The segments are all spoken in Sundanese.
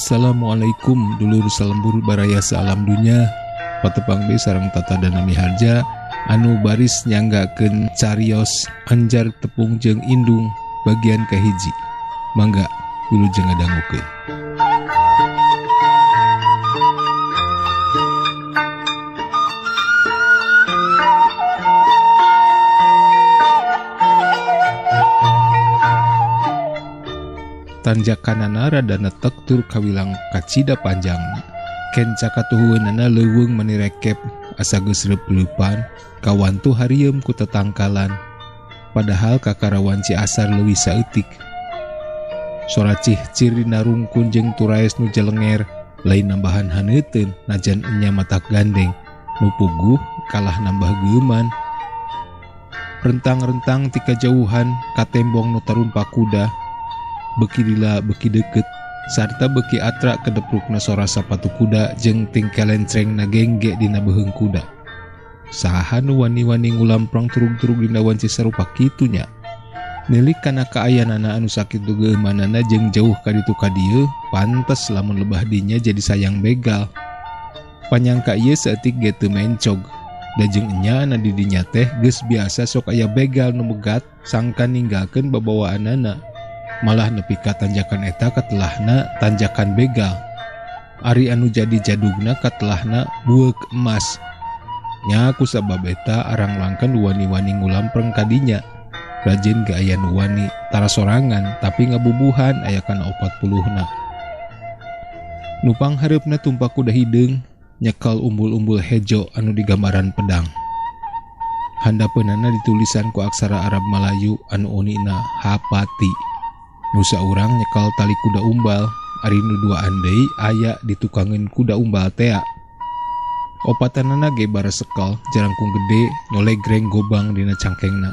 Assalamualaikum dulur salembur baraya saalam dunya patepang deui sareng Tata Dana Miharja anu baris nyanggakeun carios anjar tepung jeung indung bagian kahiji. Mangga wilujeng ngadangukeun. Tanjakanana rada netek tur kawilang kacida panjangna. Kenca katuhueunana leuweung mani rekep asa geus reup-leupan kawantu harieum ku tetangkalan. Padahal kakarawan Ciasar leuwih saeutik. Sora cihcir dina rungkun jeung turaes nu jelenger lain nambahan haneuteun najan enya matak gandeng nu puguh kalah nambah geuman. Rentang-rentang ti kajauhan katembong nu tarumpa kuda beki lila beki deket sarta beki atra kedeprukna sora sapatu kuda jeung tingkelencrengna gengge dina beuheung kuda. Saha nu wani-wani ngulamprang turug-turug dina wanci sarupa kitu nya. Nilik kana kaayanana anu sakitu geumanana jeung jauh ka ditu ka dieu, pantes lamun lebah dinya jadi sayang begal. Panyangka ieu saeutik ge teu mencog. Da jeung enya na di dinya teh geus biasa sok aya begal nu megat sangka ninggalkeun babawaanana. Malah nepi ka tanjakan eta katelahna tanjakan begal. Ari anu jadi jadugna katelahna bueuk emas. Nya ku sabab eta arang langkan wani-wani ngulampreng ka dinya. Rajin ge aya nu wani tara sorangan tapi ngabubuhan aya kana 40-na. Nu panghareupna tumpak kuda hideung nyekel umbul-umbul hejo anu digambaran pedang. Handapeunana ditulisan ku aksara Arab Malayu anu unina Hapati. Nu saurang nyekel tali kuda umbal, ari nu duaan deui aya ditukangeun kuda umbal tea. Opatanana ge baresekel jarangkung gede nolegreng gobang dina cangkengna.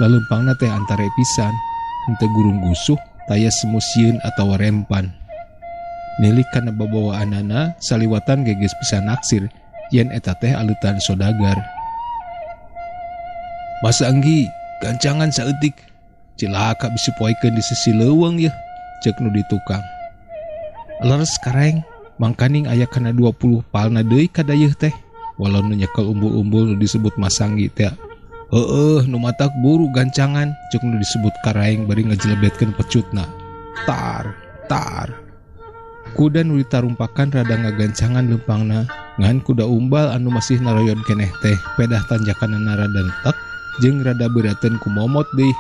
Lalempangna teh antara pisan, henteu gurung gusuh, taya semusieun atawa rempan. Nilik kana babawaanana saliwatan ge geus bisa naksir yen eta teh aleutan sodagar. Masa enggi gancangan saeutik. Cilaka bisi poekeun di sisi leuweung yeuh, ceuk nu di tukang. Leres kareng, mangkaning aya kana 20 palna deui ka dayeuh teh. Walau nu nyekel umbul-umbul nu disebut Masanggi teh. Heueuh, nu matak buru gancangan, ceuk nu disebut Karaeng bari ngajelebetkeun pecutna. Tar, tar. Kuda nu ditarumpakan rada ngagancangan leumpangna, ngan kuda umbal anu masih naroyon keneh teh pedah tanjakanana rada netek jeung rada beurateun ku momot deui.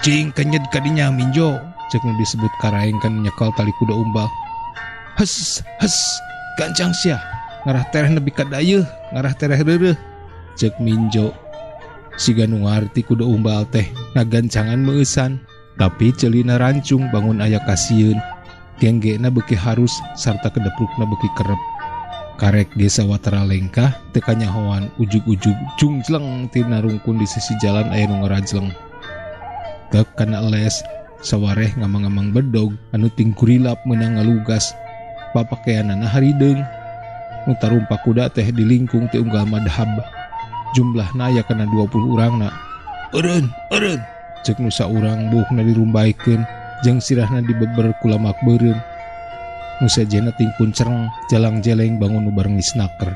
Cing kenyed kadinya minjo, ceuk nu disebut Karaeng kan nyekel tali kuda umbal. Hes, hes, gancang sia, ngarah tereh nepi ka dayeuh, ngarah tereh reureuh, ceuk minjo. Siga nu ngarti kuda umbal teh ngagancangan meueusan, tapi ceulina rancung bangun aya kasieun. Genggena beuki harus sarta kedeprukna beuki kerep. Karek ge sawatara lengkah teu kanyahoan ujug-ujug jungjleng tina rungkun di sisi jalan aya nu ngarajleng. Tek kana les sawareh ngamang-ngamang bedog anu tingkurilap meunang ngalugas. Papakeanana harideung. Nu tarumpak kuda teh dilingkung ti unggal madhab. Jumlahna aya kana 20 urangna. Eureun, eureun, ceuk nu saurang buukna dirumbaikeun jeung sirahna dibeber ku lamak beureum. Nu sejenna tingkun cereng jalang-jeleng bangun nu bareng isnaker.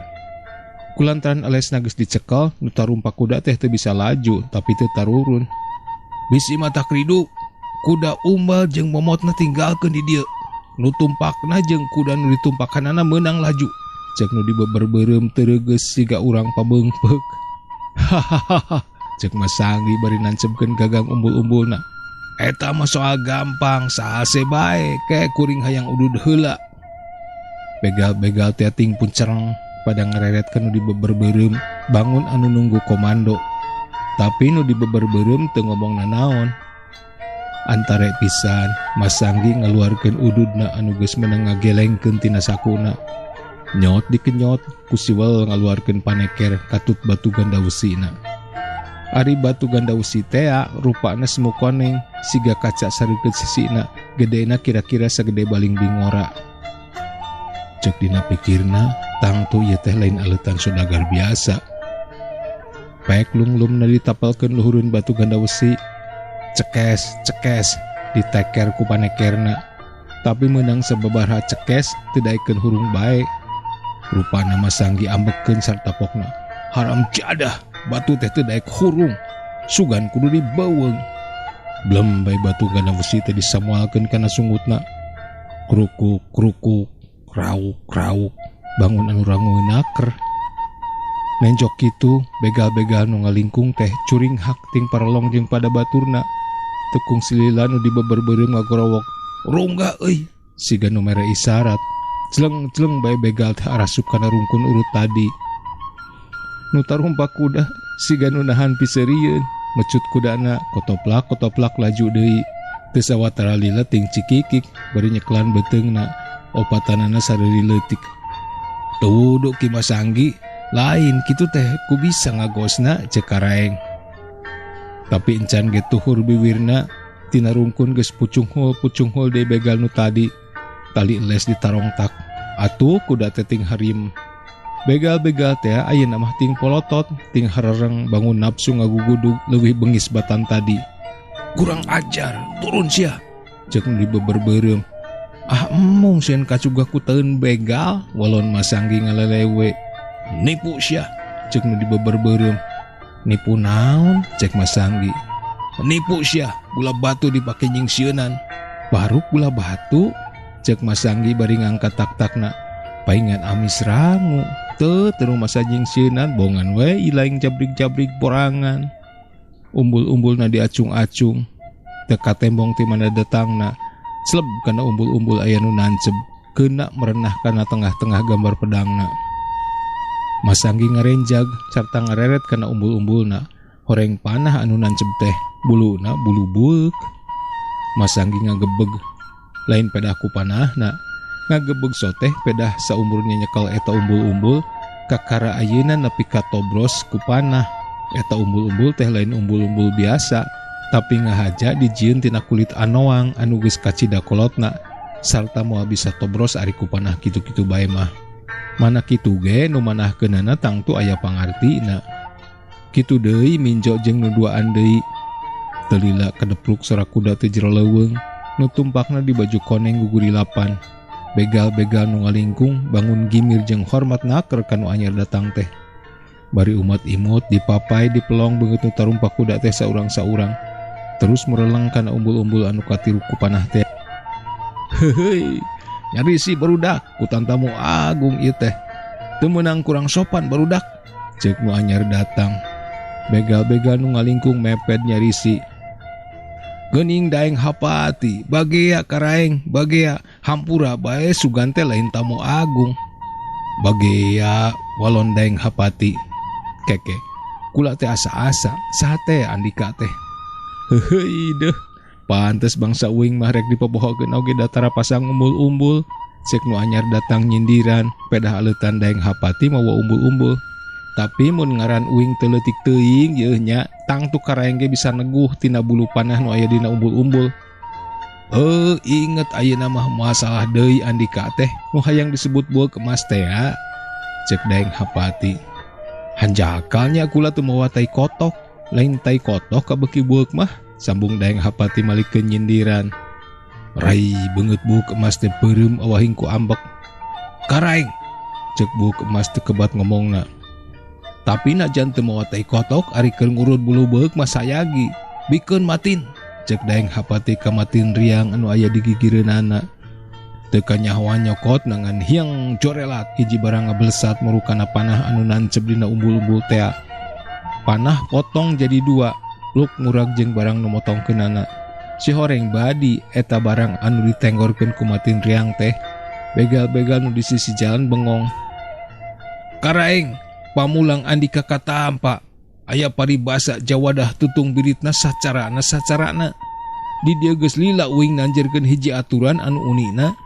Kulantaran elesna geus dicekel, nu tarumpak kuda teh teu bisa laju tapi teu tarurun. Bisi mata kridu, kuda umbal jeung momotna tinggalkeun di dieu. Nu tumpakna jeung kuda nu ditumpakanana meunang laju. Ceuk nu dibeber beureum teu reugeus siga urang pabeungpeuk. Hahaha, ceuk Masanggi bari nancebkeun gagang umbul-umbulna. Eta mah soal gampang, sahase bae, ke kuring hayang udud heula. Begal-begal teh ting pun cereng pada ngereretkeun nu dibeber beureum, bangun anu nunggu komando. Tapi nu dibeber beureum teu ngomong nanaon. Antare pisan Masanggi ngaluarkeun ududna anu geus meunang ngagelengkeun tina sakuna. Nyot dikenyot ku siwel ngaluarkeun paneker katut batu ganda wesina. Ari batu ganda wesi tea rupana semu koneng siga kaca sareukeut sisina, gedena kira-kira sagede baling bingora. Ceuk dina pikirna, tangtu ieu teh lain aleutan sodagar biasa. Pek lunglumna ditapelkeun luhureun batu ganda wesi. Cekes, cekes, diteker ku panekerna. Tapi meunang sababaraha cekes teu daekeun hurung bae. Rupana Masanggi ambekeun sarta pokna. Haram jadah, batu teh teu daek hurung. Sugan kudu dibeuweung. Blem bae batu gana besi teh disamualkeun kana sungutna. Krukuk krukuk, krauk krauk, bangun anu rangueun naker. Nenjok kitu, begal-begal nu ngalingkung teh curinghak ting parelong jeung pada baturna. Tekung silila nu dibeber-beureum ngagorowok. Rungga euy, siga nu mere isarat. Jleng-jleng bae begal teh arasup kana rungkun urut tadi. Nu tarumpak kuda siga nu nahan piseurieun, mecut kudana kotoplak-kotoplak laju deui. Teu sawatara lila ting cikikik bari nyeklan beuteungna, opatanana sareuri leutik. Teu wudu Ki Masanggi, lain kitu teh ku bisa ngagosna ceuk Karaeng. Tapi encan ge tuhur biwirna tina rungkun geus pucunghul-pucunghul deui begal nu tadi. Tali les ditarongtak. Atuh kuda teh ting harim. Begal-begal teh ayeuna mah ting polotot, ting harereng bangun nafsu ngagugudug leuwih bengis batan tadi. Kurang ajar, turun sia. Ceuk nu dibeber-beureum. Ah embung sieun kacugah ku teun begal, walon Masanggi ngalelewe. Nipu sia, ceuk nu dibeber-beureum. Nipu naon? Cek Masanggi. Nipu sia, bola batu dipake nyingsieunan. Baruk bola batu? Cek Masanggi bari ngangkat tak-takna. Paingan amis rangu. Teu teu masa nyingsieunan bongan we ilaing jabrik-jabrik borangan. Umbul-umbulna diacung-acung. Teu katembong ti mana datangna. Sleb kana umbul-umbul aya nu nanceb. Keuna merenah kana tengah-tengah gambar pedangna. Masanggi ngarenjag sarta ngareret kana umbul-umbulna. Horeng panah anu nanceb teh buluna bulu bueuk. Masanggi ngagebeg. Lain pedah ku panahna. Ngagebeg soteh pedah saumurnya nyekel eta umbul-umbul kakara ayeuna nepi ka tobros ku panah. Eta umbul-umbul teh lain umbul-umbul biasa, tapi ngahaja dijieun tina kulit anoang anu geus kacida kolotna sarta moal bisa tobros ari ku panah kitu-kitu bae mah. Mana kitu ge nu manahkeunana tangtu aya pangartina. Kitu deui minjo jeung nu duaan deui. Teu lila kadepluk sora kuda teh jero leuweung, nu tumpakna di baju koneng gugurilapan. Begal-begal nu ngalingkung bangun gimir jeung hormat naker ka nu anyar datang teh. Bari umat imut dipapai dipelong beungeut nu tarumpak kuda teh saurang-saurang. Terus mereleng kana umbul-umbul anu katiru ku panah teh. Heuheuy, nyarisi barudak ku tantamu agung ieu teh. Teu meunang kurang sopan barudak, ceuk nu anyar datang. Begal-begal nu ngalingkung mepet nyarisi. Geuning daeng hapati, bagea karaeng, bagea hampura bae sugan teh lain tamu agung. Bagea walon daeng hapati. Keke, kula teh asa-asa, saha teh andika teh. Heuheuy deuh, pantes bangsa uing mah rek dipopohokeun oge datara pasang umbul-umbul. Ceuk nu anyar datang nyindiran, pedah aleutan daeng hapati mawa umbul-umbul. Tapi mun ngaran uing teu leutik teuing yeuh nya, tangtu karaeng ge bisa neguh tina bulu panah nu aya dina umbul-umbul. Inget ayeuna mah masalah deui andika teh nu hayang disebut bueuk emas teh ya. Ceuk daeng hapati. Hanjakalnya kula teu mawa tai kotok, lain tai kotok kabeuki bueuk mah, sambung daeng hapati malikeun nyindiran. Rai beungeut bueuk emas teh peureum awahing ku ambek. Karaeng, ceuk bueuk emas teu kebat ngomongna. Tapi najan teu mawa tai kotok ari keur ngurut bulu beuk mah sayagi. Bikeun matin, ceuk daeng hapati ka matin riang anu aya di gigireunana. Teu kanyahoan nyokot nangan hiang jorelat hiji barang ngabelesat murukana panah anu nancep dina umbul-umbul tea. Panah potong jadi dua, luk murag jeung barang nu motongkeunana. Si horeng badi eta barang anu ditenggorkeun ku matin riang teh. Begal-begal nu di sisi jalan bengong. Karaeng, pamulang andika katampa. Aya paribasa jawadah tutung biritna sacarana sacarana. Di dieu geus lila uing nanjerkeun hiji aturan anu unina.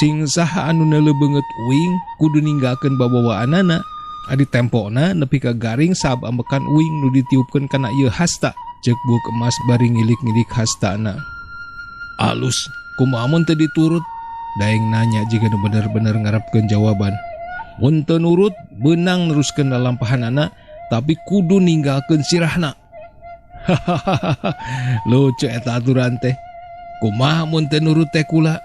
Sing saha anu neuleuh beungeut uing kudu ninggalkeun babawaanana. Adi tempona nepi ka garing sabab ambekan uing nu ditiupkeun kana ieu hasta. Ceuk buuk emas bari ngilik-ngilik hastana. Alus, kumaha mun teu diturut? Daeng nanya jiga nu bener-bener ngarepkeun jawaban. Mun teu nurut, beunang neruskeun lalampahanana, tapi kudu ninggalkeun sirahna. Hahaha, lucu eta aturan teh. Kumaha mun teu nurut teh kula?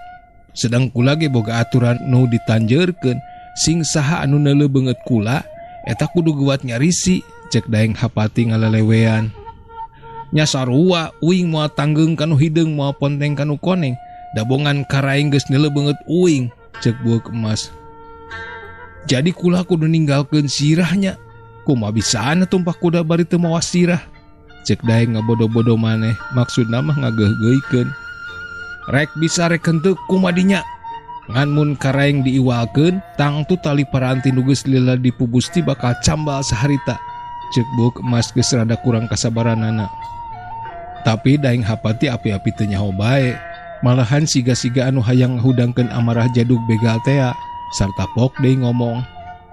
Sedang kula ge boga aturan nu ditanjeurkeun sing saha anu neuleuh beungeut kula eta kudu geuwat nyarisi cek Daeng Hapati ngalelewean. Nya sarua uing moal tanggeung kanu hideung moal ponteng kanu koneng dabongan karaeng geus neuleuh beungeut uing cek bueuk emas. Jadi kula kudu ninggalkeun sirahnya. Kumaha bisana tumpak kuda bari teu mawa sirah? Cek Daeng ngabodo-bodo maneh maksudna mah ngageuhgeuikeun. Rek bisa rek henteu kumadinya. Ngan mun karaeng diiwalkeun tangtu tali paranti nu geus lila dipubusti bakal cambal saharita. Cek bueuk emas geus rada kurang kasabaranana. Tapi Daeng Hapati api-api teu nyaho bae. Malahan siga-siga anu hayang ngahudangkeun amarah jadug begal tea sarta pok deui ngomong.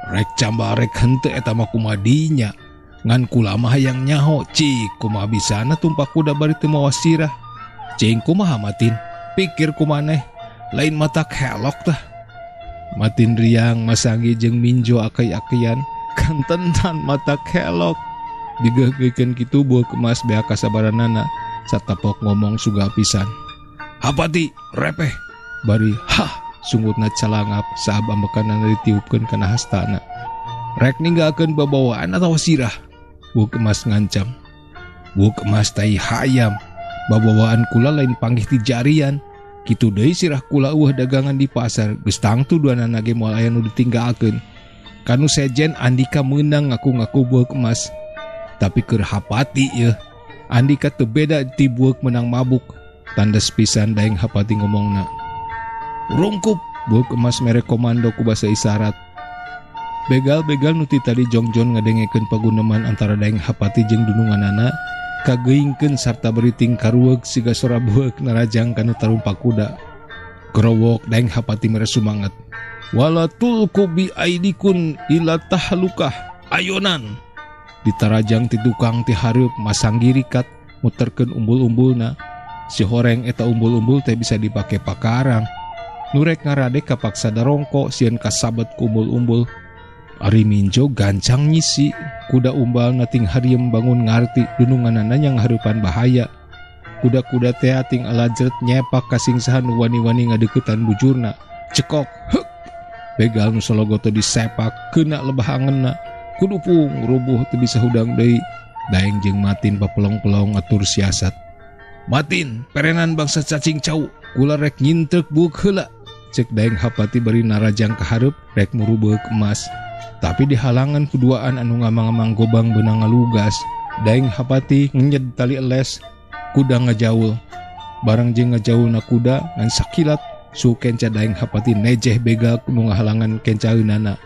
Rek cambal rek henteu eta mah kumadinya. Ngan kula mah hayang nyaho cik kumaha bisana tumpak kuda bari teu mawa sirah. Cing kumaha Matin? Pikir kumaneh lain mata kelok tah. Matin riang Masangi jeung Minjo akei-akeian kantenan mata kelok. Digeugeuikeun kitu bueuk emas bea kasabaranana satapok ngomong suga pisan. Hapati repeh bari hah sungutna calangap saab ambekanana ditiupkeun kana hastana. Rek ninggalkeun babawaan atawa sirah? Bueuk emas ngancam. Bueuk emas tai hayam. Babawaan kula lain panggih ti jarian. Kitu deui sirah kula eueuh dagangan di pasar geus tangtu duanana ge moal aya nu ditinggalkeun. Kanu sejen Andika meunang ngaku-ngaku bueuk emas. Tapi keur Hapati yeuh Andika teu beda ti bueuk meunang mabuk. Tandes pisan Daeng Hapati ngomongna. Rungkup bueuk emas mere komando ku basa isyarat. Begal-begal nu ti tadi jongjon ngadengekeun paguneman antara Daeng Hapati jeung dununganana kageingkeun sarta beriting karuweug siga sora bueuk narajang kanu tarumpak kuda. Growok Daeng Hapati mere sumanget. Wala tulqu bi aidikun ila tahlukah ayonan. Ditarajang ti tukang ti hareup Masanggi rikat muterkeun umbul-umbulna. Si horeng eta umbul-umbul teh bisa dipake pakarang. Nurek ngaradek kapaksa darongko sieun kasabet ku umbul-umbul. Ari Minjo gancang nyisi kuda umbal nating hariem bangun ngarti dununganana yang hareupan bahaya. Kuda-kuda teh ting alajret nyepak kasingsahan nu wani-wani ngadeukeutan bujurna. Cekok heuk. Begal nu sologoto disepak kena lebah angenna. Kudupung rubuh teu bisa hudang deui. Daeng jeung Matin papelong-pelong atur siasat. Matin, perenan bangsa cacing cau, kula rek nyinteuk buuk heula. Cek Daeng Hapati bari narajang ka hareup rek muru beuk emas. Tapi dihalangan kuduaan anu ngamang-ngamang gobang beunang ngalugas. Daeng Hapati ngenyed tali eles, kuda ngajaul. Barang jeung ngajaulna kuda ngan sakilat su kenca Daeng Hapati nejeh begal nu ngahalangan kencaeunana.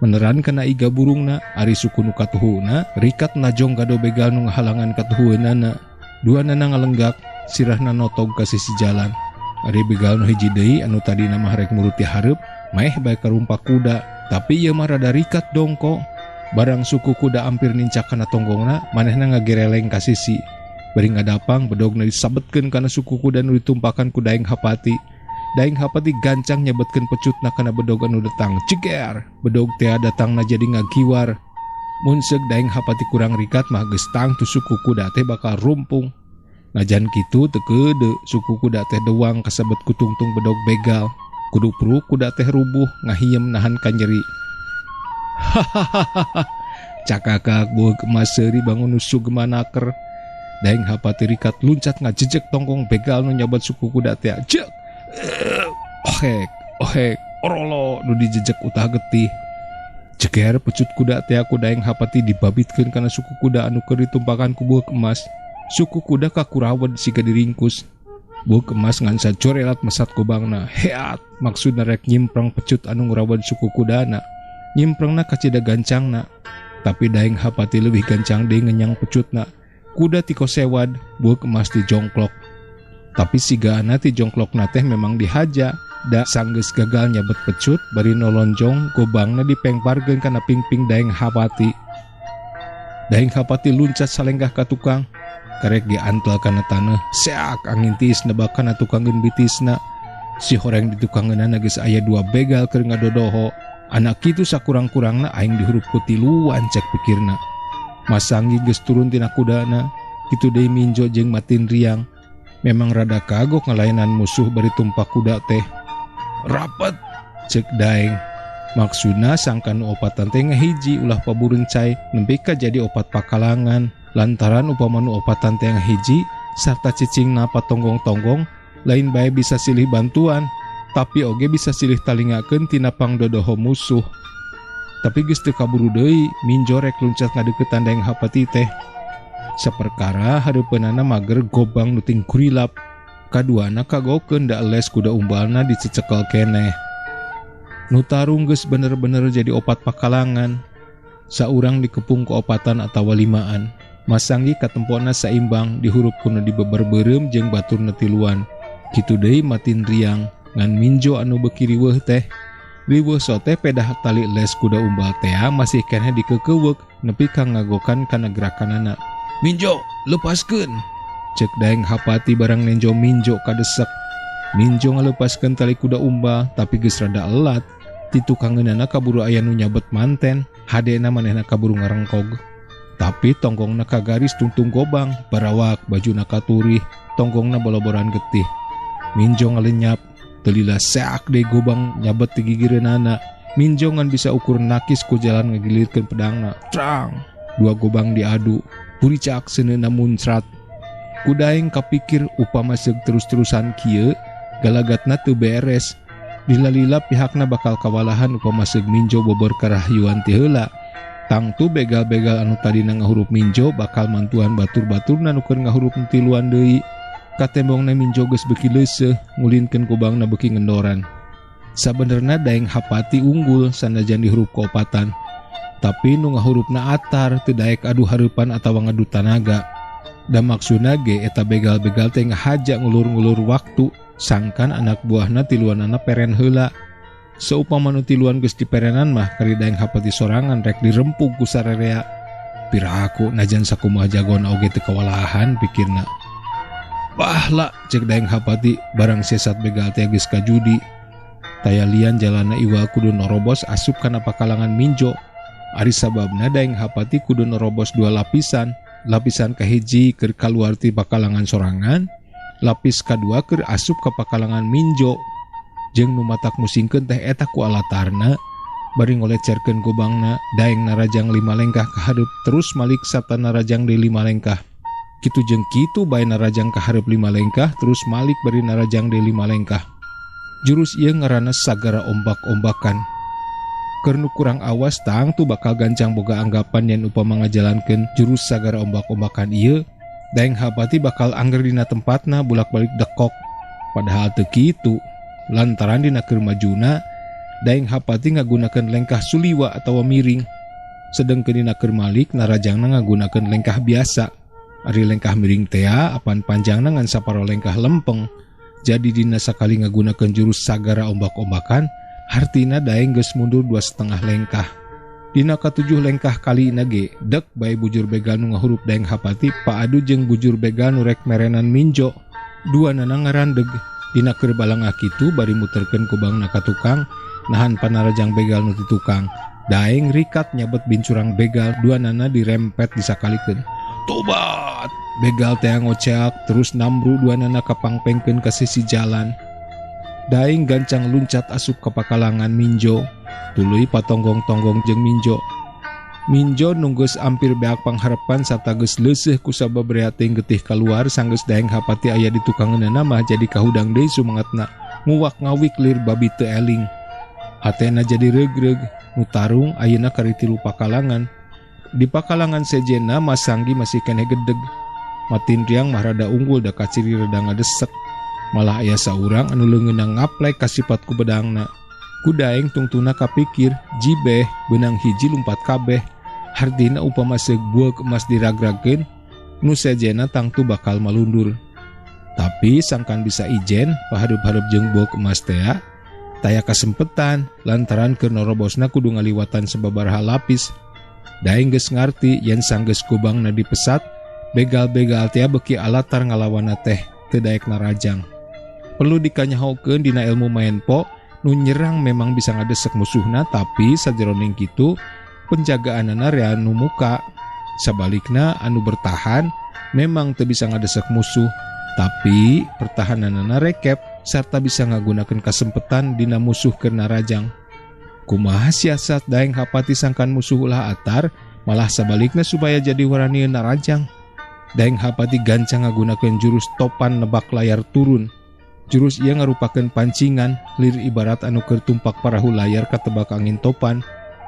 Meneran kana iga burungna, ari suku nu katuhuna, rikat najong gado begal nu ngahalangan katuhueunana. Duanana ngalenggak, sirahna notog ka sisi jalan. Ari begal nu hiji deui anu tadina mah rek muruti hareup, maeh bae karumpak kuda, tapi ieu mah rada rikat dongko. Barang suku kuda ampir nincak kana tonggongna, manehna ngagereleng ka sisi. Bari ngadapang bedogna disabetkeun kana suku kuda nu ditumpakan ku Daeng Hapati. Daeng Hapati gancang nyebetkeun pecutna kana bedog anu datang. Ceger, bedog teh datangna jadi ngagiwar. Mun seug Daeng Hapati kurang rikat mah geus tangtu suku kuda teh bakal rumpung. Najan kitu teu keudeu suku kuda teh dewang kasebet ku tungtung bedog begal. Kudu pruk kuda teh rubuh ngahiem nahan kanyeri. Hahaha. Cakakak bueuk emas seuri bangun nu sugemanaker. Daeng Hapati rikat luncat ngajejek tongkong begal nu nyabat suku kuda teh. Jek. Ohek, ohek, orolo nu dijejek utah getih. Ceker pecut kuda teh ku Daeng Hapati dibabitkeun kana suku kuda anu keur ditumpakan ku bueuk emas. Suku kuda kakurawed siga diringkus. Bueuk emas ngan sacorelat mesat gobangna. Heat, maksudna rek nyimprang pecut anu ngurawed suku kudana. Nyimprangna kacida gancangna. Tapi Daeng Hapati leuwih gancang deui ngenyang pecutna. Kuda tiko sewad, bueuk emas dijongklok. Tapi sigaana ti jongklokna teh memang dihaja. Da sanggeus gagal nyabet pecut bari nolonjong gobangna dipengparkeun kana pingping Daeng Hapati. Daeng Hapati luncat salenggah ka tukang. Karek diantel kana taneuh, seak angin tiis nebak kana tukangeun bitisna. Si horeng di tukangeunana geus aya dua begal keur ngadodoho. Anak kitu sakurang-kurangna aing dihurup ku tiluan cek pikirna. Masangi geus turun tina kudana, kitu deui Minjo jeung Matin riang. Memang rada kagok ngalayanan musuh bari tumpak kuda teh. Rapet cek Daeng. Maksudna sangkan nu opatan teh ngahiji ulah paburencai nepi ka jadi opat pakalangan. Lantaran upama nu opatan teh ngahiji sarta cicingna patonggong-tonggong lain bae bisa silih bantuan, tapi oge bisa silih talingakeun tina pangdodoho musuh. Tapi geus teu kaburu deui, Minjo rek luncat ngadeukeutan Daeng Hapati teh. Saperkara hareupeunana mager gobang nu tingkurilap. Kaduana kagokeun da les kuda umbalna dicecekel keneh. Nu tarung geus bener-bener jadi opat pakalangan. Saurang dikepung ku opatan atawa limaan. Masanggi katempona saimbang dihurup kuno dibeber-beureum jeung baturna tiluan. Kitu deui matin riang ngan Minjo anu beuki riweuh teh. Riweuh sote pedah tali les kuda umbal tea masih keneh dikekeuweuk nepi ka ngagokan kana gerakanana. Minjo, lepaskeun. Cek Daeng Hapati barang nenjo Minjo kadesek. Minjo ngalepaskeun tali kuda umbal tapi geus rada elat. Ti tukangeunana kaburu aya nu nyabet manten, hadena manehna kaburu ngarengkog. Tapi tonggongna kagaris tungtung gobang, barawak bajuna katurih, tonggongna boloboran getih. Minjo ngalenyap, telila seak deui gobang nyabet ti gigireunana. Minjo ngan bisa ukur nakis ku jalan ngagilirkeun pedangna. Trang, dua gobang diadu, puricak seuneuna muncrat. Ku Daeng kapikir upama seug terus-terusan kieu, galagatna teu beres. Lila-lila pihakna bakal kawalahan upama seug Minjo bobor karahayuan ti heula. Tangtu begal-begal anu tadina ngahurup Minjo bakal mantuan batur-baturna nu keur ngahurup tiluan deui. Katembongna Minjo geus beuki leuseuh, ngulinkeun gobangna beuki ngendoran. Sabenerna Daeng Hapati unggul sanajan dihurup ku opatan. Tapi nu ngahurupna atar teu daek adu hareupan atawa ngadu tanaga. Da maksudna ge eta begal-begal teh ngahaja ngulur-ngulur waktu sangkan anak buahna tiluanana peren heula. Saupama nu tiluan geus diperenan mah kari Daeng Hapati sorangan rek dirempug ku sarerea. Piraku najan sakumaha jagona oge teu kawalahan pikirna. Bah la cek Daeng Hapati barang sesat begal teh geus kajudi. Taya lian jalana iwal kudu norobos asup kana pakalangan Minjo. Ari sababna Daeng Hapati kudu norobos dua lapisan. Lapisan kahiji keur kaluar ti pakalangan sorangan, lapis kadua keur asup ka pakalangan Minjo. Jeung nu matak musingkeun teh eta ku alatarna bari ngolecerkeun gobangna. Daeng narajang 5 lengkah ka hareup terus malik sarta narajang deui 5 lengkah. Kitu jeung kitu bae narajang ka hareup 5 lengkah terus malik bari narajang deui 5 lengkah. Jurus ieu ngaranna sagara ombak-ombakan. Keur nu kurang awas tangtu bakal gancang boga anggapan yen upama ngajalankeun jurus sagara ombak-ombakan ieu, Daeng Hapati bakal angger dina tempatna bulak-balik dekok. Padahal teu kitu. Lantaran dina keur majuna, Daeng Hapati ngagunakeun lengkah suliwa atawa miring. Sedengkeun dina keur malik narajangna ngagunakeun lengkah biasa. Ari lengkah miring tea apan panjangna ngan saparo lengkah lempeng. Jadi dina sakali ngagunakeun jurus sagara ombak-ombakan, hartina Daeng geus mundur 2,5 lengkah. Dina katujuh lengkah kalina ge dek bae bujur begal nu ngahurup Daeng Hapati paadu jeung bujur begal nu rek merenan Minjo. Dua nana ngarandeg. Dina keur balangah kitu bari muterkeun kubangna ka tukang, nahan panarajang begal nu ti tukang. Daeng rikat nyabet bincurang begal, dua nana dirempet disakalikeun. Tobat! Begal teh ngoceak terus namru dua nana kapangpengkeun ka sisi jalan. Daeng gancang luncat asup ka pakalangan Minjo, tuluy patonggong-tonggong jeung Minjo. Minjo nunggeus ampir beak pangharepan sarta geus leuseuh ku sabab rea teuing getih kaluar sanggeus Daeng Hapati aya di tukangeunana mah jadi kahudang deui sumangatna. Nguwak ngawik lir babi teu eling. Hatena jadi reug-reug, nu tarung ayeuna kari tilu pakalangan. Di pakalangan sejenna Masanggi masih keneh gedeg. Matin riang mah rada unggul da kaciri rada ngadesek. Malah aya saurang anu leungeunna ngaplek kasipat ku bedangna. Ku Daeng tungtuna kapikir jibeh beunang hiji lumpat kabeh. Hartina upama seug bueuk emas diragragkeun, nu sejenna tangtu bakal malundur. Tapi sangkan bisa ijen pahareup-hareup jeung bueuk emas tea, taya kasempetan lantaran keur norobosna kudu ngaliwatan sababaraha lapis. Daeng geus ngarti yen sanggeus gobangna dipesat, begal-begal tea beuki alatar ngalawanna teh teu daek narajang. Perlu dikanyahokeun dina ilmu maenpo, nu nyerang memang bisa ngadesek musuhna tapi sajeroning kitu penjagaanana rea nu muka. Sabalikna anu bertahan memang teu bisa ngadesek musuh tapi pertahananana rekep. sarta bisa ngagunakeun kasempetan dina musuh keur narajang. Kumaha siasat Daeng Hapati sangkan musuh ulah atar, malah sabalikna supaya jadi waranieun narajang. Daeng Hapati gancang ngagunakeun jurus topan nebak layar turun. Jurus ieu ngarupakeun pancingan, lir ibarat anu keur tumpak parahu layar katebak angin topan,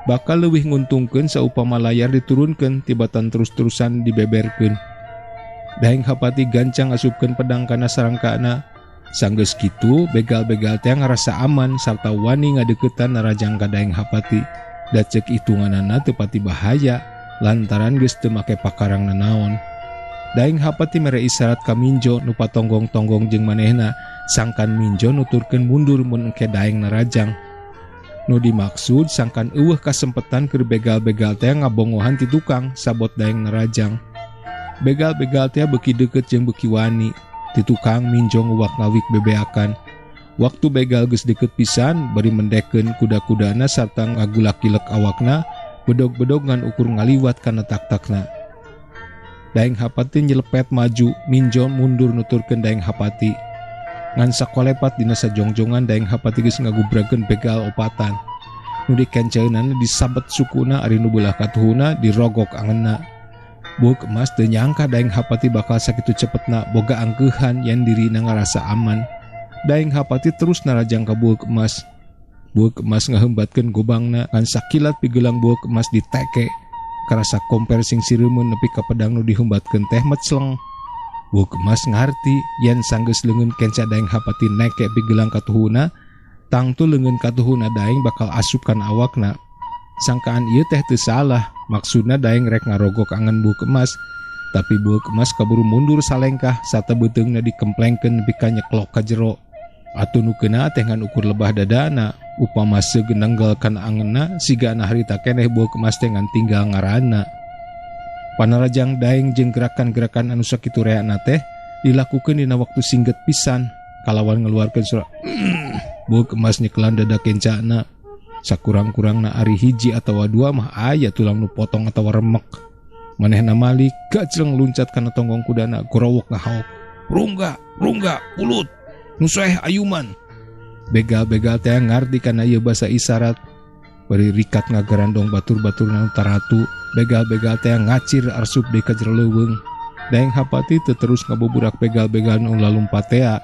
bakal leuwih nguntungkeun saupama layar diturunkeun tibatan terus-terusan dibeberkeun. Daeng Hapati gancang asupkeun pedang kana sarangkana. Sanggeus kitu, begal-begal teh ngarasa aman sarta wani ngadeukeutan narajang ka Daeng Hapati. Da ceuk hitunganana teu pati bahaya lantaran geus teu make pakarang nanaon. Daeng Hapati mere isyarat ka Minjo nu patonggong-tonggong jeung manehna, sangkan Minjo nuturkeun mundur mun engke Daeng narajang. Nu dimaksud sangkan eueuh kasempetan keur begal-begal teh ngabongohan ti tukang sabot Daeng narajang. Begal-begal teh beuki deukeut jeung beuki wani. Ti tukang Minjo nguwak ngawik bebeakan. Waktu begal geus deukeut pisan bari mendekeun kuda-kudana sarta ngagulak-gilek awakna, bedog-bedog ngan ukur ngaliwat kana tak-takna. Daeng Hapati nyelepet maju, Minjo mundur nuturkeun Daeng Hapati. Ngan sakolepat dina sajongjongan Daeng Hapati geus ngagubrakeun begal opatan. Nu dikenceunana disabet sukuna ari nu beulah katuhuna dirogok angenna. Buuk emas teu nyangka Daeng Hapati bakal sakitu cepetna boga angkeuhan yen dirina ngarasa aman. Daeng Hapati terus narajang ka buuk emas. Buuk emas ngahembatkeun gobangna ngan sakilat pigelang buuk emas diteke. Karasa komper sing sireumeun nepi ka pedang nu dihembatkeun teh mecleng. Buuk emas ngarti yen sanggeus leungeun kenca Daeng Hapati neke pigelang katuhuna, tangtu leungeun katuhuna Daeng bakal asup kana awakna. Sangkaan ieu teh teu salah, maksudna Daeng rek ngarogok angen buuk emas, tapi buuk emas kaburu mundur salengkah sarta beuteungna dikemplengkeun nepi ka nyeklok ka jero. Atuh nu keuna teh ngan ukur lebah dadana, upama seug nenggal kana angenna sigana harita keneh buuk emas teh ngan tinggal ngaranna. Panarajang Daeng jeung gerakan-gerakan anu sakitu reana teh dilakukeun dina waktu singget pisan kalawan ngeluarkeun suara buuk emas nyekelan dada kencana. Sakurang-kurangna ari hiji atawa dua mah aya tulang nu potong atawa remek. Manehna malik gajleng luncat kana tonggong kudana gorowok ngahaok. Rungga, rungga, ulut, nu soeh ayuman. Begal-begal teh ngarti kana ieu basa isyarat. Bari rikat ngagarandong batur-baturna nu taratu, begal-begal teh ngacir arsup deui ka jero leuweung. Daeng Hapati teu terus ngabuburak begal-begal nu lalumpat tea.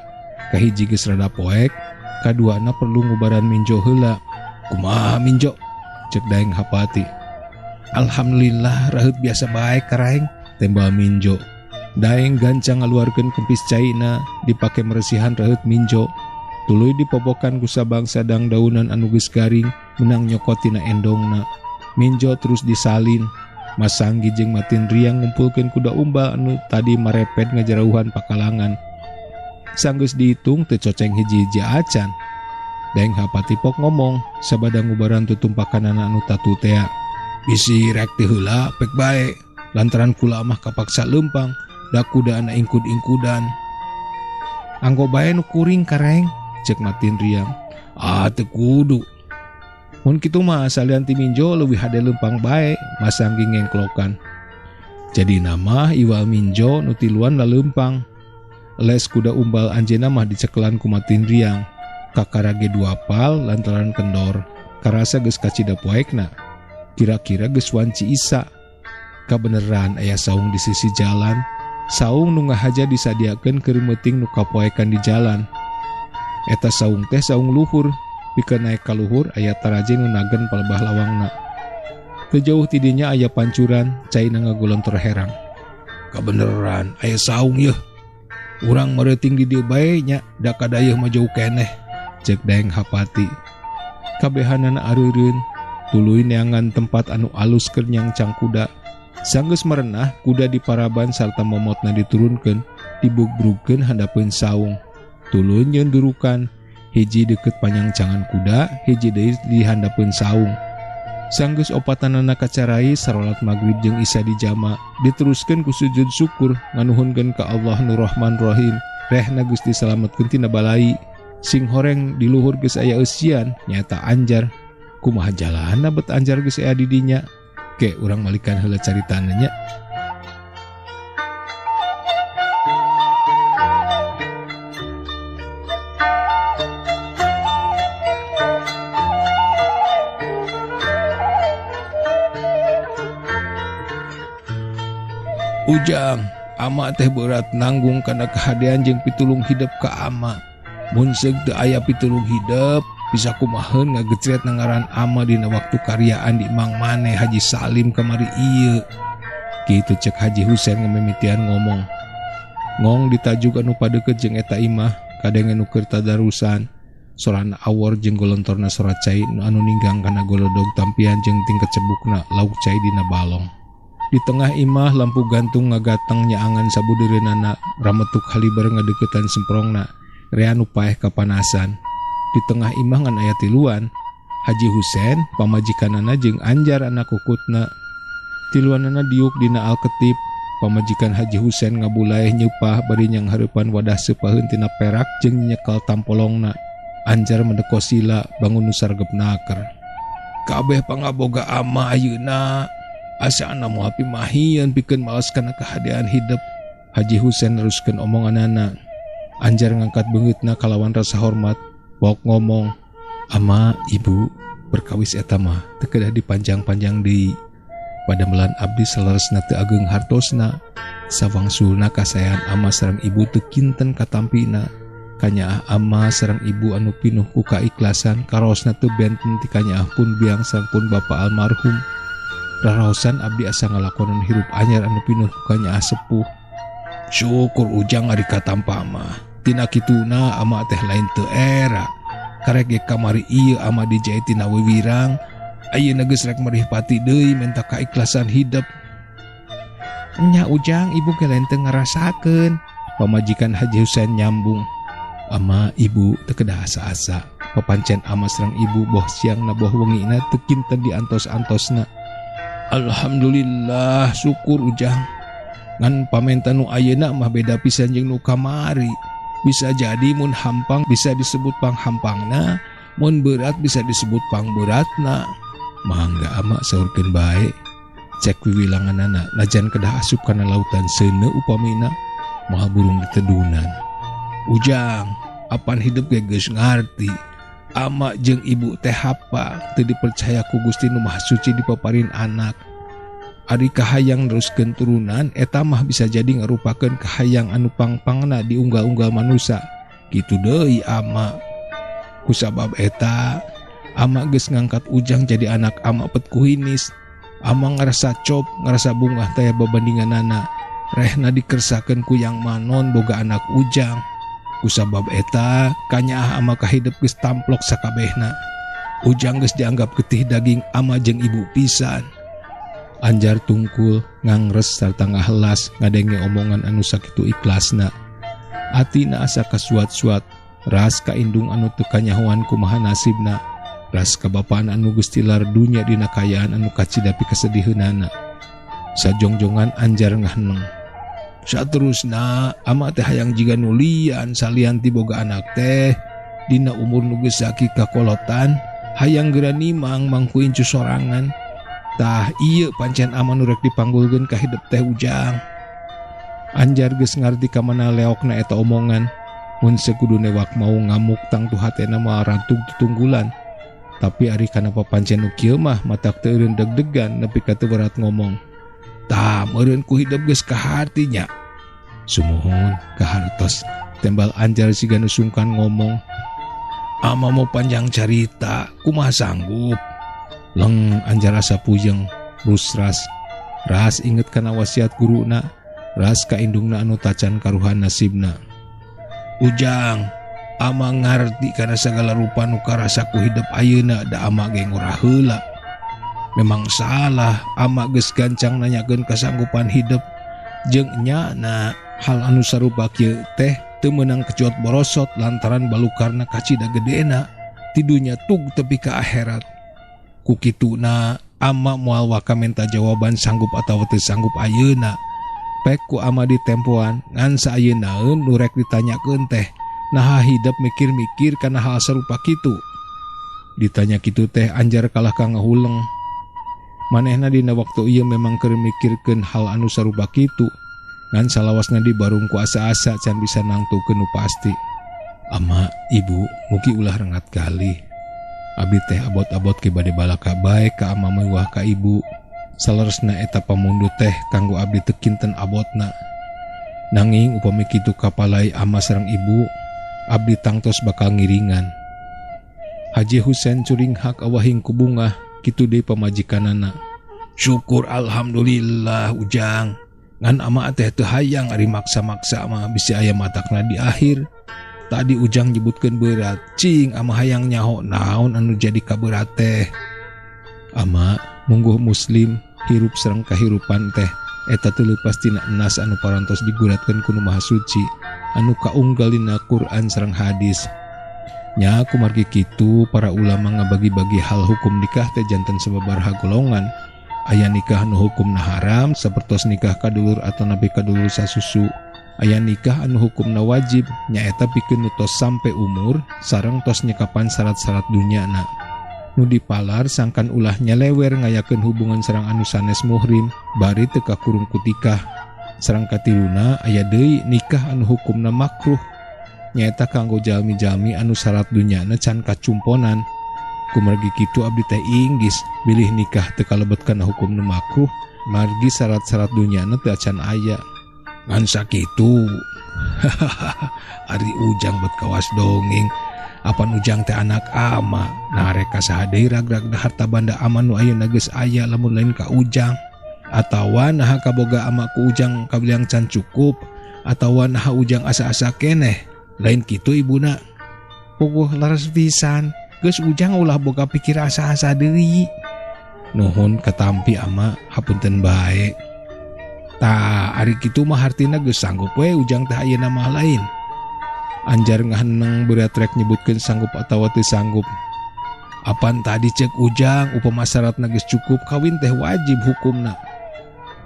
Kahiji geus rada poek, kaduana perlu ngubaran Minjo heula. Kumaha Minjo? Cek Daeng Hapati. Alhamdulillah raheut biasa bae karaeng, tembal Minjo. Daeng gancang ngaluarkeun kempis caina dipake meresihan raheut Minjo. Tuluy dipopokan ku sabangsa dangdaunan anu geus garing menang nyokot tina endongna. Minjo terus disalin. Masanggi jeung Matin Riang ngumpulkeun kuda umbal anu tadi marepet ngajarauhan pakalangan. Sanggeus dihitung teu coceng hiji-hiji acan. Daeng Hapati pok ngomong sabada ngubaran tutumpakanana anu tatu tea. Bisi rek teh heula pek bae lantaran kula mah kapaksa leumpang da kudaana ingkud-ingkudan. Anggo bae nu kuring kareng, cek Matin Riang. Ah teu kudu. Mun kitu mah salian ti Minjo leuwih hade leumpang bae, Masanggi ngengklokan. Jadi nama iwal Minjo nu tiluan laleumpang. Les kuda umbal anjeunna mah dicekelan ku Matin Riang. Kakarage dua pal lantaran kendor. Karasa geus kacida poekna. Kira-kira geus wanci isa. Kabeneran aya saung di sisi jalan. Saung nu ngahaja disadiakeun keur meuting nu kapoekan di jalan. Eta saung teh saung luhur. Pikeun naek ka luhur aya taraje nu nagen palebah lawangna. Teu jauh ti dinya aya pancuran, caina ngagolontor herang. Kabeneran aya saung yeuh. Urang mareuting di dieu bae nya, da kadayeuh mah jauh keneh. Cek Daeng Hapati. Kabehanana areureun, tuluy neangan tempat anu alus keur nyangcang kuda. Sanggeus merenah, kuda diparaban sarta momotna diturunkeun, dibugbrugkeun handapeun saung. Tuluy nyeun durukan, hiji deukeut panyangcangan kuda, hiji deui di handapeun saung. Sanggeus opatanana kacarai sarolat magrib jeung isya dijama, diteruskeun ku sujud syukur nganuhunkeun ka Allah nu Rahman Rahim. Rehna geus disalametkeun tina balai. Sing horeng di luhur geus aya eusian nyaeta anjar. Kumaha jalanna bet anjar geus aya di dinya? Ke urang malikan heula caritana nya. Ujang, ama teh berat nanggung kana kahadean jeung pitulung hidep ka ama. Mun seug teu aya pitulung hidep, bisa kumaheun ngagecret na ngaran ama dina waktu karyaan di Mang Maneh Haji Salim kamari ieu. Kitu cek Haji Husen ngamimitian ngomong. Ngong ditajug anu padeukeut jeung eta imah, kadenge nu keur tadarusan. Sorana awor jeung golontorna sora cai anu ninggang kana golodog tampian jeung tingkat cebukna lauk cai dina balong. Di tengah imah lampu gantung ngagateng nyaangan sabudeureunana rametuk haliber ngadeuketan semprongna rea nu paeh kapanasan. Di tengah imah ngan aya tiluan, Haji Husen, pamajikanana jeung Anjar anak kukutna. Tiluanana diuk dina alketip, pamajikan Haji Husen ngabulaeh nyeupah bari nyanghareupan wadah seupaheun tina perak jeung nyekel tampolongna. Anjar mendeko sila bangun nu sargep naker. Kabeh pangaboga ama ayeuna asana moal pimahieun pikeun malas kana kahadean hidep. Haji Husen neruskeun omonganana. Anjar ngangkat beungeutna kalawan rasa hormat, pok ngomong, "Ama, ibu, perkawis eta mah teu kedah dipanjang-panjang deui. Padamelan abdi saleresna teu ageung hartosna, sawangsulna kasaean ama sareng ibu teu kinten katampina. Kanyaah ama sareng ibu anu pinuh ku kaikhlasan karaosna teu benten ti kanyaah pun biang sareng pun bapa almarhum. Raraosan abdi asa ngalakonan hirup anyar anu pinuh ku kanyaah sepuh. Syukur ujang ari katampa mah. Tina kituna ama teh lain teu era. Karek ge kamari ieu ama dijae tina wiwirang, ayeuna geus rek merih pati deui menta kaikhlasan hidep. Nya ujang ibu ge lain teu ngarasakeun." Pamajikan Haji Husen nyambung. Ama ibu teu kedah asa-asa. Papancen ama sareng ibu boh siangna boh wengina teu kinten diantos-antosna. Alhamdulillah syukur ujang. Ngan pamenta nu ayeuna mah beda pisan jeung nu kamari. Bisa jadi mun hampang bisa disebut panghampangna, mun berat bisa disebut pangberatna. Mangga ama saurkeun bae. Cek wiwilanganana najan kedah asup kana lautan seuneu upamina moal burung ditedunan. Ujang, apan hidup ge geus ngarti. Ama jeung ibu teh hapa teu dipercaya ku Gusti Nu Maha Suci dipaparin anak. Ari kahayang neruskeun turunan eta mah bisa jadi ngarupakeun kahayang anu pangpangna diunggal-unggal manusa. Kitu deui ama. Kusabab eta, ama geus ngangkat ujang jadi anak ama pet kuhinis. Ama ngarasa cop, ngarasa bungah taya babandinganana. Rehna dikersakeun ku yang manon boga anak ujang. Kusabab eta, kanyaah ama kahidep geus tamplok sakabehna. Ujang geus dianggap getih daging ama jeung ibu pisan. Anjar tungkul, ngangres sarta ngahelas ngadenge omongan anu sakitu ikhlasna. Atina asa kasuat-suat, ras ka indung anu teu kanyahoan kumaha nasibna, ras ka bapana anu geus tilar dunya dina kaayaan anu kacida pikasediheunana. Sajongjongan Anjar ngaheneng. Saterusna ama teh hayang jiga nu lian salian ti boga anak teh dina umur nu geus saki kakolotan hayang geura nimang mangku incu sorangan. Tah ieu pancen ama nu rek dipanggulkeun ka hidep teh ujang. Anjar geus ngarti ka mana leokna eta omongan. Mun sakudune wak mau ngamuk tangtu hatena moal rantug tutunggulan. Tapi ari kana papancen nu kieu mah matak teu eureun deg-degan nepi ka teu berat ngomong. Tah meureun ku hidep geus kaharti nya. Sumuhun kahartos tembal Anjar siga nu sungkan ngomong. Ama mau panjang carita kumaha sanggup. Leng Anjar asa puyeng rusras. Ras inget kana wasiat guruna, ras ka indungna anu tacan karuhan nasibna. Ujang, ama ngarti kana sagala rupa nu karasa ku hidep ayeuna da ama ge ngora heula. Memang salah ama geus gancang nanyakeun kasanggupan hidep jeung nyana hal anu sarupa kieu teh teu meunang kecot borosot lantaran balukarna kacida gedena tidunya tug tepi ka akhirat. Ku kituna ama moal waka menta jawaban sanggup atawa teu sanggup ayeuna. Pek ku ama ditempoan ngan saayeunaeun nu rek ditanyakeun teh naha hidep mikir-mikir kana hal sarupa kitu. Ditanya kitu teh Anjar kalah ka ngahuleng. Manehna dina waktu ieu memang keur mikirkeun hal anu sarupa kitu. Ngan salawasna dibarung ku asa-asa can bisa nangtukeun nu pasti. Ama, ibu, mugi ulah rengat kali. Abdi teh abot-abot ke bade balaka bae ka ama mewah ka ibu. Saleresna eta pamundut teh kanggo abdi teu kinten abotna. Nanging upami kitu kapalai ama sareng ibu, abdi tangtos bakal ngiringan. Haji Husen curinghak awahing ku bungah, kitu deui pamajikanana. Syukur alhamdulillah Ujang. Ngan ama teh teu hayang ari maksa-maksa mah bisi aya matakna di akhir. Tadi Ujang nyebutkeun beurat, cing ama hayang nyaho naon anu jadi kaberat teh. Ama mungguh muslim hirup sareng kahirupan teh eta teu leupas tina enas anu parantos diguratkeun ku Nu Maha Suci anu kaunggal dina Quran sareng hadis. Nya kumargi kitu para ulama ngabagi-bagi hal hukum nikah teh janten sababaraha golongan. Aya nikah anu hukumna haram sapertos nikah kadulur atanapi kadulur sasusu. Aya nikah anu hukumna wajib nyaeta pikeun nu tos sampe umur sareng tos nyekapan syarat-syarat dunyana. Nu dipalar sangkan ulah nyelewer ngayakeun hubungan sareng anu sanes muhrim bari teu kakurung ku tikah. Sareng katiluna aya deui nikah anu hukumna makruh nyaeta kanggo jalmi-jalmi anu syarat dunyana can kacumponan. Kumargi kitu abdi teh inggis bilih nikah teu kalebet kana hukumna makruh margi syarat-syarat dunyana teu acan aya. Ngan sakitu ari Ujang bet kawas dongeng. Apan Ujang teh anak ama, nah rek ka saha deui ragrag harta banda ama nu ayeuna geus aya lamun lain ka Ujang. Atawa naha kaboga ama ku Ujang kabilang can cukup, atawa naha Ujang asa-asa keneh, lain kitu ibuna. Puguh leres pisan, geus Ujang ulah boga pikir asa-asa deui. Nuhun katampi ama, hapunten bae. Tah ari kitu mah hartina geus sanggup we Ujang teh ayeuna mah lain. Anjar ngaheneng berat rek nyebutkeun sanggup atawa teu sanggup. Apan tadi cek Ujang upama syaratna geus cukup kawin teh wajib hukumna.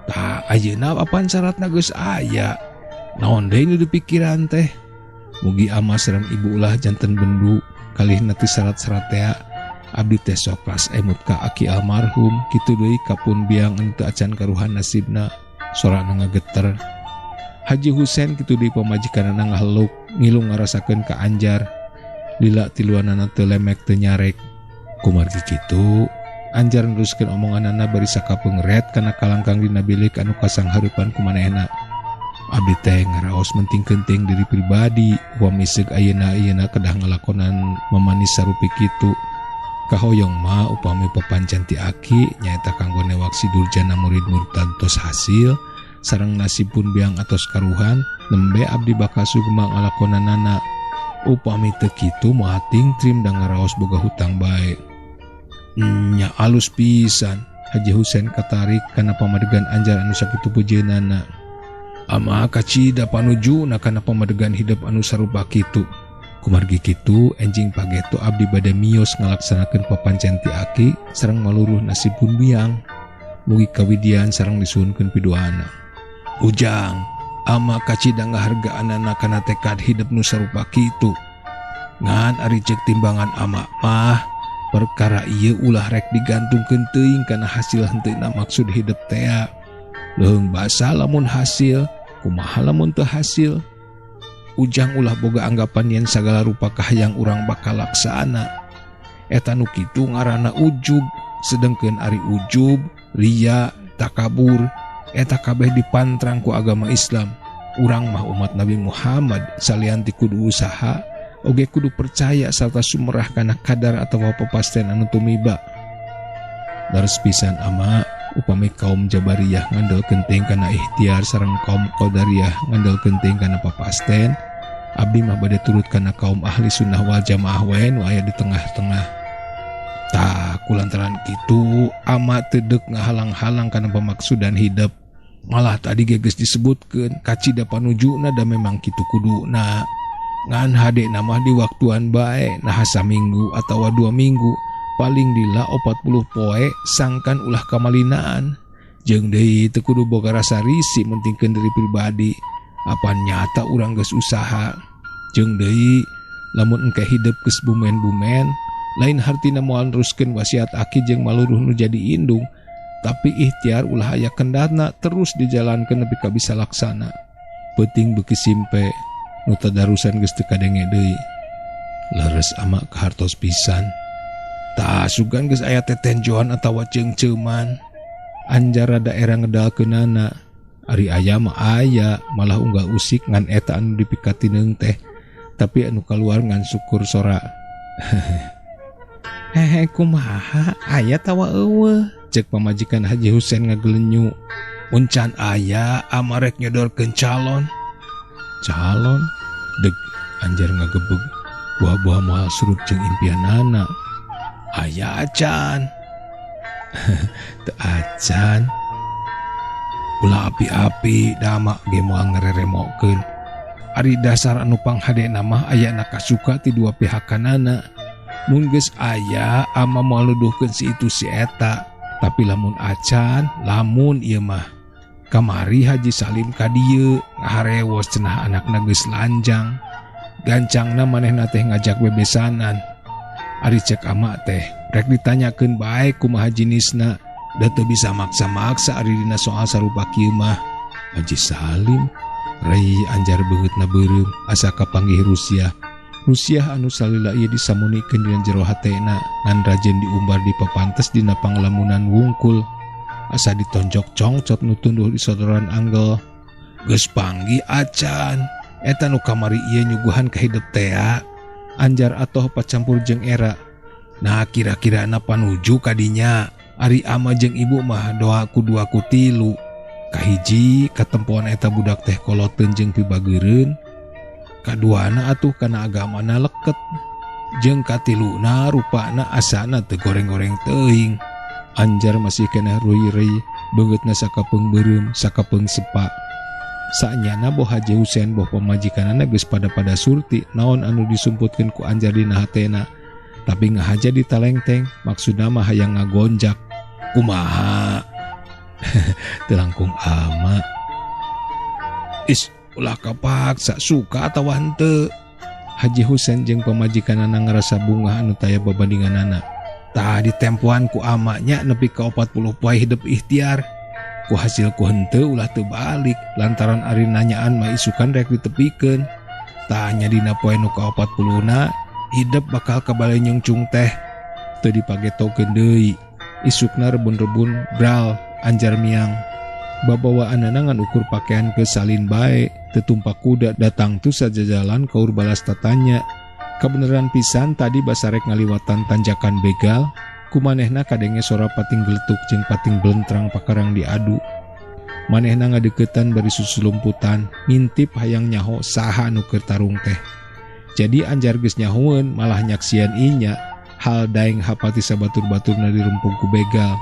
Tah ayeuna apan syaratna geus aya. Naon deui nu dipikiran teh? Mugi ama sareng ibu ulah janten bendu kalihna teu syarat-syarat tea. Abdi teh sok ras emut ka aki almarhum kitu deui ka pun biang anu teu acan karuhan nasibna. Sorana ngageter. Haji Husen kitu deui pamajikanana ngaheluk ngilu ngarasakeun ka Anjar. Lila tiluanana teu lemek teu nyarek. Kumargi kitu Anjar neruskeun omonganana bari sakapeung ret kana kalangkang dina bilik anu kasanghareupan ku manehna. Abdi teh ngaraos menting kenting diri pribadi upami seug ayeuna ayeuna kedah ngalakonan mamanis sarupi kitu. Kahoyong mah upami papancen ti aki nyaeta kanggo newak si durjana murid murtad tos hasil sareng nasib pun biang atos karuhan nembe abdi bakal sugema ngalakonanana. Upami teu kitu moal tingtrim da ngaraos boga hutang bae. Nya alus pisan Haji Husen katarik kana pamadegan Anjar anu sakitu pujeunana. Ama kacida panujuna kana pamadegan hidup anu sarupa kitu. Kumargi kitu enjing pageto abdi bade mios ngalaksanakeun papancen ti aki sareng maluruh nasib pun biang. Mugi kawidian sareng disuhunkeun piduana. Ujang, ama kacida ngahargaanana kana tekad hidup nu sarupa kitu. Ngan ari ceuk timbangan ama mah perkara ieu ulah rek digantungkeun teuing kana hasil henteuna maksud hidup tea. Leuheung basa lamun hasil, kumaha lamun teu hasil. Ujang ulah boga anggapan yen sagala rupa kahayang urang bakal laksana. Eta nu kitu ngaranna ujub, sedengkeun ari ujub, ria, takabur, eta kabeh dipantrang ku agama Islam. Urang mah umat Nabi Muhammad salian ti kudu usaha, oge kudu percaya sarta sumerah kana kadar atawa pepasten anu tumiba. Leres pisan ama upami kaum Jabariyah ngandel teuing kana ikhtiar sareng kaum Qadariyah ngandel teuing kana papasten, abdi mah bade turut kana kaum ahli sunnah wal jamaah wae nu aya di tengah-tengah. Tah kulantaran kitu ama teu deuk ngahalang-halang kana pamaksudan hidup. Malah tadi ge geus disebutkeun kacida panujuna da memang kitu kuduna. Ngan hadena mah di waktuan bae naha saminggu atawa 2 minggu paling lila 40 poe sangkan ulah kamalinaan. Jeung deui teu kudu boga rasa risih mentingkeun diri pribadi. Apan nyata urang geus usaha. Jeung deui lamun engke hidup geus bumen-bumen lain hartina moal neruskeun wasiat aki jeung maluruh nu jadi indung, tapi ikhtiar ulah aya kendatna terus dijalankeun nepi ka bisa laksana. Peuting beuki simpe nu tadarusan geus teu kadenge deui. Leres ama kahartos pisan. Tah sugan geus aya tetenjoan atawa ceungceuman. Anjar rada era ngedalkeunana. Ari aya mah aya, malah unggal usik ngan eta anu dipikatineung teh. Tapi anu kaluar ngan syukur sora. Hehe kumaha aya tawa eueuh cek pamajikan Haji Husen ngagelenyu. Mun can aya ama rek nyodorkeun calon. Calon? Deg Anjar ngagebeg buah-buah moal surup jeung impianana. Aya acan. Teu acan. Ulah api-api da ama ge moal ngereremokeun. Ari dasar anu panghadena mah ayana kasuka ti dua pihakanana. Mun geus aya ama moal nuduhkeun si itu si eta. Tapi lamun acan, lamun ieu mah. Kamari Haji Salim ka dieu ngaharewos cenah anakna geus lanjang. Gancangna manehna teh ngajak bebesanan. Ari cek ama teh rek ditanyakeun bae kumaha jinisna, da teu bisa maksa-maksa ari dina soal sarupa kieu mah. Haji Salim rei anjar beungeutna beureum asa kapanggih Rusiah. Rusiah anu salila ieu disamunikeun dina jero hatena ngan rajen diumbar di papantes dina panglamunan wungkul. Asa ditonjok congcot nu tunduh di sodoran anggel. Geus panggih acan. Eta nu kamari ieu nyuguhan ka hidep tea. Anjar atoh pacampur jeung era. Nah kira-kirana panuju kadinya. Ari ama jeung ibu mah doa ku dua ku tilu. Kahiji katempoan eta budak teh koloteun jeung pibageureun. Kaduana atuh kana agamana leket. Jeung katiluna rupana asana teu goreng-goreng teuing. Anjar masih keneh ruy-reuy, beungeutna sakapeung beureum, sakapeung sepa. Sanyana boh Haji Husen boh pamajikanana geus pada-pada surti naon anu disumputkeun ku Anjar dina hatena. Tapi ngahaja ditalengteng, maksudna mah hayang ngagonjak. Kumaha? Teu langkung ama. Is, ulah kapaksa suka atawa henteu. Haji Husen jeung pamajikanana ngarasa bungah anu taya babandinganana. Tah ditempoan ku amanya nepi ka 40 poe hidep ikhtiar. Ku hasil ku henteu ulah teu balik lantaran ari nanyaan mah isukan rek ditepikeun. Tah nya dina poe nu ka 40na hidep bakal kabale nyungcung teh. Teu dipagetokeun deui. Isukna rebun-rebun bral anjar miang. Babawaanana ngan ukur pakaian ke salin bae, teu tumpak kuda datang tu sajajalan kaur balas tatanya. Kabeneran pisan tadi basarek ngaliwatan tanjakan begal, kumanehna kadenge sora pating geletuk jeung pating belentrang pakarang diadu. Manehna ngadeukeutan bari susulumputan, ngintip hayang nyaho saha nu keur tarung teh. Jadi Anjar geus nyahoeun malah nyaksian inya, hal daeng hapati sabatur-baturna dirempung ku begal.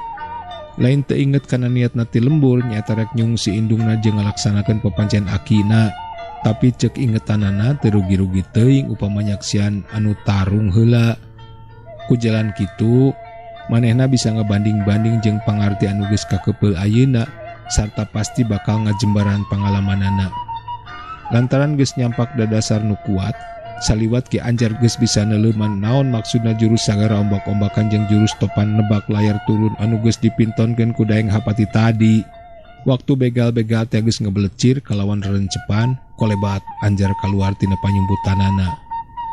Lain teu inget kana niatna ti lembur nyaeta rek nyungsi indungna jeung ngalaksanakeun papancen akina. Tapi cek ingetanana teu rugi-rugi teuing upama nyaksian anu tarung heula. Ku jalan kitu manehna bisa ngabanding-banding jeung pangarti anu geus kakepeul ayeuna sarta pasti bakal ngajembaran pangalamanana. Lantaran geus nyampak dadasar nu kuat, saliwat Ki Anjar geus bisa neuleuman naon maksudna jurus sagara ombak-ombakan jeung jurus topan nebak layar turun anu geus dipintonkeun ku Daeng Hapati tadi. Waktu begal-begal teh geus ngebelecir kalawan rencepan, kolebat Anjar kaluar tina panyumputanana.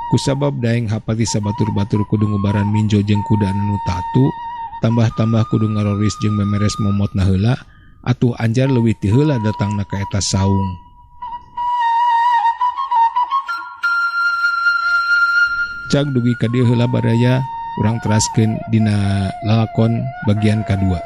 Kusabab Daeng Hapati sabatur-batur kudu ngubaran minjo jeung kuda anu tatu, tambah-tambah kudu ngaroris jeung memeres momotna heula, atuh Anjar leuwih ti heula datangna ka eta saung. Cag dugi ka dieu heula baraya, urang teraskeun dina lalakon bagian kadua.